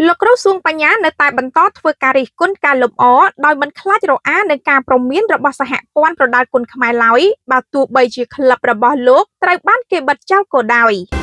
លោកគ្រូសួងបញ្ញានៅតែបន្តធ្វើការរិះគន់ការលម្អដោយមិនខ្លាចរអានឹងការព្រមានរបស់សហព័ន្ធប្រដាល់គុនខ្មែរឡើយបើទោះបីជាក្លឹបរបស់លោកត្រូវបានគេបិទចោលក៏ដោយ។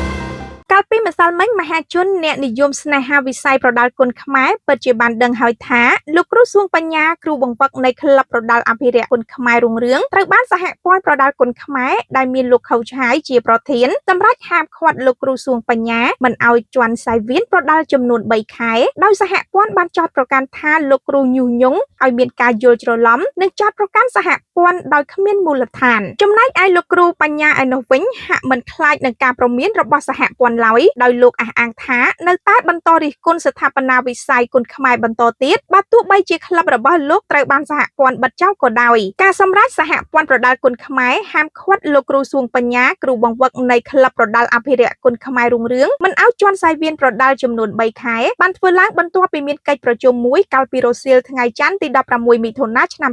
កាលពីម្សិលមិញមហាជនអ្នកនិយមស្នេហាវិស័យប្រដាល់គុនខ្មែរពិតជាបានដឹងហើយថាលោកគ្រូសួងបញ្ញាគ្រូបង្វឹកនៃក្លឹបប្រដាល់អភិរក្សគុនខ្មែររុងរឿងត្រូវបានសហព័ន្ធប្រដាល់គុនខ្មែរដែលមានលោកខៅឆាយជាប្រធានសម្រេចហាមឃាត់លោកគ្រូសួងបញ្ញាមិនឲ្យជាន់សៃវៀនប្រដាល់ចំនួន3ខែដោយសហព័ន្ធបានចោទប្រកាន់ថាលោកគ្រូញុះញង់ឲ្យមានការយល់ច្រឡំនិងចោទប្រកាន់សហព័ន្ធដោយគ្មានមូលដ្ឋានចំណែកឯលោកគ្រូបញ្ញាឯនោះវិញហាក់មិនខ្លាចនឹងការព្រមានរបស់សហព័ន្ធឡើយដោយលោកអះអាងថានៅតែបន្តរិះគន់ស្ថាបនាវិស័យគុនខ្មែរបន្តទៀតបើទោះបីជាក្លឹបរបស់លោកត្រូវបានសហព័ន្ធបិទចោលក៏ដោយការសម្រេចសហព័ន្ធប្រដាល់គុនខ្មែរហាមឃាត់លោកគ្រូសួងបញ្ញាគ្រូបង្វឹកនៃក្លឹបប្រដាល់អភិរក្សគុនខ្មែររុងរឿងមិនឲ្យជាន់សៃវៀនប្រដាល់ចំនួន3ខែបានធ្វើឡើងបន្ទាប់ពីមានកិច្ចប្រជុំមួយកាលពីរសៀលថ្ងៃច័ន្ទទី16មិថុនាឆ្នាំ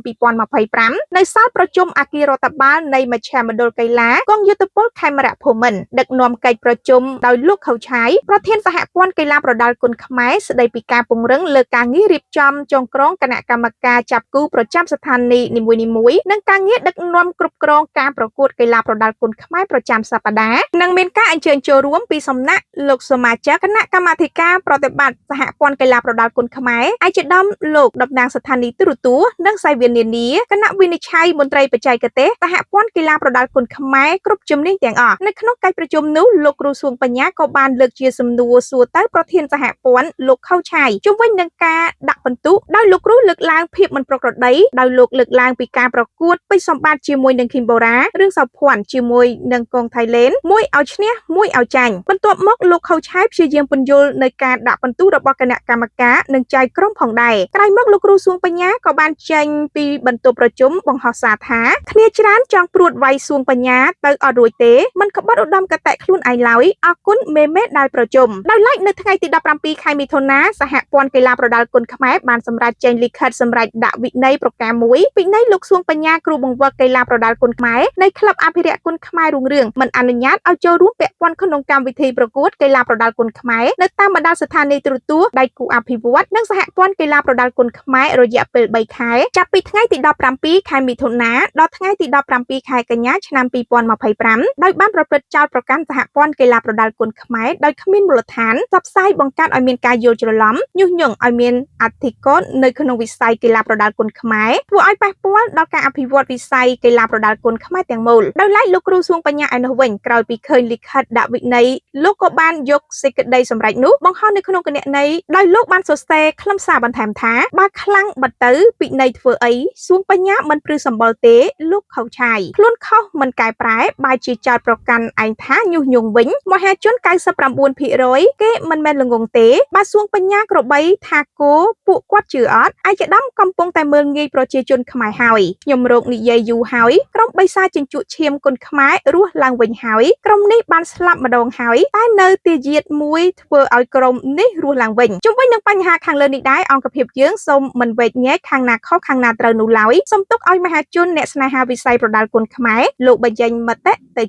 2025នៅសាលប្រជុំអគាររដ្ឋបាលនៃមជ្ឈមណ្ឌលកីឡាកងយុទ្ធពលខេមរៈភូមិន្ទដឹកនាំកិច្ចប្រជុំដោយលោកខៅឆាយប្រធានសហព័ន្ធកីឡាប្រដាល់គុនខ្មែរស្ដីពីការពង្រឹងលើការងាររៀបចំចងក្រងគណៈកម្មការចាប់គូប្រចាំស្ថានីយ៍នីមួយៗនិងការងារដឹកនាំគ្រប់គ្រងការប្រកួតកីឡាប្រដាល់គុនខ្មែរប្រចាំសប្តាហ៍និងមានការអញ្ជើញចូលរួមពីសំណាក់លោកសមាជិកគណៈកម្មាធិការប្រតិបត្តិសហព័ន្ធកីឡាប្រដាល់គុនខ្មែរឯកឧត្តមលោកតំណាងស្ថានីយ៍ទូរទស្សន៍និងសាយវៀននានាគណៈវិនិច្ឆ័យមន្ត្រីបច្ចេកទេសសហព័ន្ធកីឡាប្រដាល់គុនខ្មែរគ្រប់ជំនាញទាំងអស់នៅក្នុងកិច្ចប្រជុំនោះលោកគ្រូសួងបញ្ញាក៏បានលើកជាសំណួរសួរទៅប្រធានសហព័ន្ធលោកខៅឆាយជុំវិញនឹងការដាក់ពិន្ទុដោយលោកគ្រូលើកឡើងភាពមិនប្រក្រតីដោយលោកលើកឡើងពីការប្រកួតពេជ្រសម្បត្តិជាមួយនឹងឃីមបូរ៉ារឿងសោភ័ណ្ឌជាមួយនឹងកងថៃឡែនមួយឲ្យឈ្នះមួយឲ្យចាញ់បន្ទាប់មកលោកខៅឆាយព្យាយាមពន្យល់នៅការដាក់ពិន្ទុរបស់គណៈកម្មការនិងចៅក្រុមផងដែរក្រោយមកលោកគ្រូសួងបញ្ញាក៏បានចេញពីបន្ទប់ប្រជុំបង្ហោះសារថាគ្នាច្រើនចង់ព្រួតវាយសួងបញ្ញាទៅអត់រួចទេមិនក្បត់ឧត្តមគតិខ្លួនឯងឡើយអរគុណមេមេដែលប្រជុំដោយឡែកនៅថ្ងៃទី17ខែមិថុនាសហព័ន្ធកីឡាប្រដាល់គុនខ្មែរបានសម្រេចចេញលិខិតសម្រេចដាក់វិន័យប្រការមួយវិន័យលោកសួងបញ្ញាគ្រូបង្វឹកកីឡាប្រដាល់គុនខ្មែរនៃក្លឹបអភិរក្សគុនខ្មែររុងរឿងមិនអនុញ្ញាតឲ្យចូលរួមពាក់ព័ន្ធក្នុងកម្មវិធីប្រកួតកីឡាប្រដាល់គុនខ្មែរនៅតាមបណ្ដាស្ថានីយ៍ទូរទស្សន៍ដៃគូអភិវឌ្ឍនិងសហព័ន្ធកីឡាប្រដាល់គុនខ្មែររយៈពេល3ខែចាប់ពីថ្ងៃទី17ខែមិថុនាដល់ថ្ងៃទី17ខែកញ្ញាឆ្នាំ2025ដោយបានប្រព្រឹត្តចោទប្រកាន់សហព័ន្ធកីឡាប្រដាល់គុនខ្មែរដោយគ្មានមូលដ្ឋានផ្សព្វផ្សាយបង្កើតឲ្យមានការយល់ច្រឡំញុះញង់ឲ្យមានអធិកុននៅក្នុងវិស័យកីឡាប្រដាល់គុនខ្មែរធ្វើឲ្យប៉ះពាល់ដល់ការអភិវឌ្ឍវិស័យកីឡាប្រដាល់គុនខ្មែរទាំងមូលដោយឡែកលោកគ្រូសួងបញ្ញាឯនោះវិញក្រោយពីឃើញលិខិតដាក់វិន័យលោកក៏បានយកសេចក្តីសម្រេចនោះបង្ហោះនៅក្នុងគណនីដោយលោកបានសរសេរខ្លឹមសារបន្ថែមថាបើខ្លាំងបិទទៅពិន័យធ្វើអីសួងបញ្ញាមិនព្រឺសម្បុរទេលោកខៅឆាយខ្លួនខុសមិនកែប្រែបែរជាចោទប្រកាន់ឯងថាញុះញង់វិញមហាជន99%គេមិនមែនល្ងងទេបើសួងបញ្ញាក្របីថាគោពួកគាត់ជឿអត់ឯកឧត្តមកំពុងតែមើលងាយប្រជាជនខ្មែរហើយខ្ញុំរោគនិយាយយូរហើយក្រុមបិសាជញ្ជក់ឈាមគុនខ្មែររស់ឡើងវិញហើយក្រុមនេះបានស្លាប់ម្ដងហើយតែនៅទាយាទមួយធ្វើឲ្យក្រុមនេះរស់ឡើងវិញជុំវិញនឹងបញ្ហាខាងលើនេះដែរអង្គភាពយើងសូមមិនវែកញែកខាងណាខុសខាងណាត្រូវនោះឡើយសូមទុកឲ្យមហាជនអ្នកស្នេហាវិស័យប្រដាល់គុនខ្មែរលោកបញ្ចេញមតិទៅ